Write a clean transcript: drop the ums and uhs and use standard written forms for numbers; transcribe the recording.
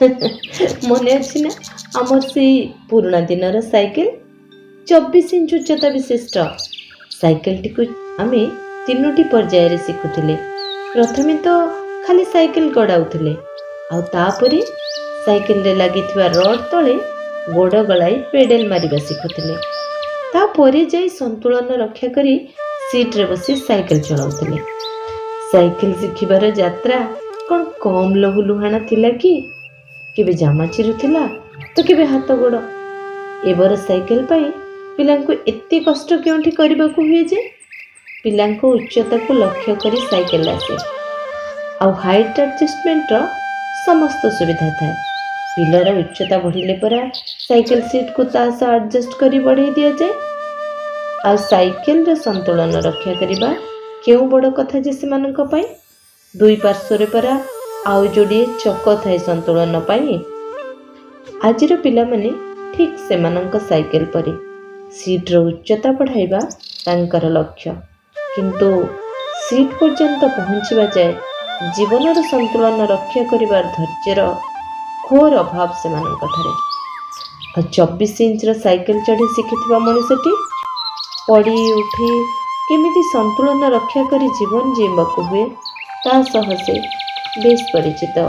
ମନେ ଅଛି ନା ଆମର ସେଇ ପୁରୁଣା ଦିନର ସାଇକେଲ? 24 ଇଞ୍ଚ ଉଚ୍ଚତା ବିଶିଷ୍ଟ ସାଇକେଲଟିକୁ ଆମେ ତିନୋଟି ପର୍ଯ୍ୟାୟରେ ଶିଖୁଥିଲେ। ପ୍ରଥମେ ତ ଖାଲି ସାଇକେଲ ଗଡ଼ାଉଥିଲେ, ଆଉ ତାପରେ ସାଇକେଲରେ ଲାଗିଥିବା ରଡ୍ ତଳେ ଗୋଡ଼ ଗଳାଇ ପେଡେଲ ମାରିବା ଶିଖୁଥିଲେ। ତାପରେ ଯାଇ ସନ୍ତୁଳନ ରକ୍ଷା କରି ସିଟ୍ରେ ବସି ସାଇକେଲ ଚଳାଉଥିଲେ। ସାଇକେଲ ଶିଖିବାର ଯାତ୍ରା କ'ଣ କମ୍ ଲହୁ ଲୁହାଣ ଥିଲା କି? କେବେ ଜାମା ଚିରୁଥିଲା ତ କେବେ ହାତ ଗୋଡ଼। ଏବର ସାଇକେଲ ପାଇଁ ପିଲାଙ୍କୁ ଏତେ କଷ୍ଟ କେଉଁଠି କରିବାକୁ ହୁଏ ଯେ? ପିଲାଙ୍କ ଉଚ୍ଚତାକୁ ଲକ୍ଷ୍ୟ କରି ସାଇକେଲ ଆସେ, ଆଉ ହାଇଟ୍ ଆଡ଼ଜଷ୍ଟମେଣ୍ଟର ସମସ୍ତ ସୁବିଧା ଥାଏ। ପିଲାର ଉଚ୍ଚତା ବଢ଼ିଲେ ପରା ସାଇକେଲ ସିଟ୍କୁ ତା ସହ ଆଡ଼ଜଷ୍ଟ କରି ବଢ଼େଇ ଦିଆଯାଏ। ଆଉ ସାଇକେଲର ସନ୍ତୁଳନ ରକ୍ଷା କରିବା କେଉଁ ବଡ଼ କଥା ଯେ ସେମାନଙ୍କ ପାଇଁ? ଦୁଇ ପାର୍ଶ୍ୱରେ ପରା ଆଉ ଯୋଡ଼ିଏ ଚକ ଥାଏ ସନ୍ତୁଳନ ପାଇଁ। ଆଜିର ପିଲାମାନେ ଠିକ୍ ସେମାନଙ୍କ ସାଇକେଲ ପରି। ସିଟ୍ର ଉଚ୍ଚତା ବଢ଼ାଇବା ତାଙ୍କର ଲକ୍ଷ୍ୟ, କିନ୍ତୁ ସିଟ୍ ପର୍ଯ୍ୟନ୍ତ ପହଞ୍ଚିବା ଯାଏ ଜୀବନର ସନ୍ତୁଳନ ରକ୍ଷା କରିବାର ଧୈର୍ଯ୍ୟର ଘୋର ଅଭାବ ସେମାନଙ୍କଠାରେ। ଆଉ 24 ଇଞ୍ଚର ସାଇକେଲ ଚଢ଼ି ଶିଖିଥିବା ମଣିଷଟି ପଡ଼ି ଉଠି କେମିତି ସନ୍ତୁଳନ ରକ୍ଷା କରି ଜୀବନ ଜିଇବାକୁ ହୁଏ, ତା ସହ ସେ ବେଶ ପରିଚିତ।